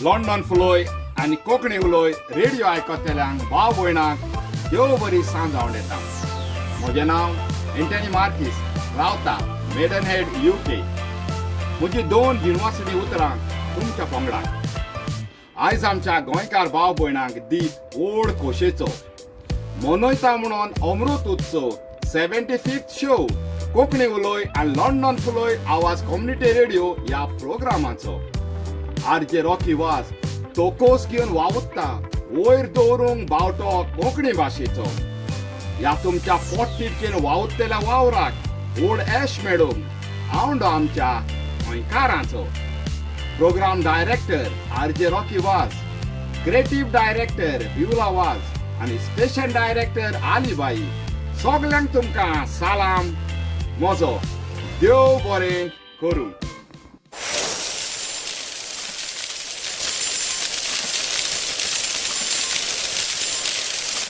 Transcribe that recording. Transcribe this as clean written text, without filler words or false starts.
London फुलोय आनी Konkani उलोय radio आयकतल्यांक भाव भयणांक देव बरी सांज जावन येता. म्हजें नांव एंटनी मार्कीस, रावता मेडनहेड UK. म्हजी दोन दिनवासणी उतरां तुमच्या पंगडाक. आयज आमच्या गोंयकार भाव भयणांक दीस व्हड खोशेचो मनयता म्हणून अमृत उत्सव 75th show Konkani उलोय आनी लंडन फुलोय आवाज कम्युनिटी रेडिओ ह्या प्रोग्रामाचो. आरजे रॉकी वास तोकोस घेवन वावुरता वयर दवरूंक बावटो कोंकणी भाशेचो. ह्या तुमच्या पोटतिडकेन वावुरतल्या वावराक व्हड येश मेळूंक आवंडो आमच्या गोंयकारांचो. Programme director RJ Rocky Vaz, creative director Beulah Vaz आनी स्टेशन डायरेक्टर आलीबाई, सगल्यांक तुमकां सालाम म्हजो. देव बरें करूं.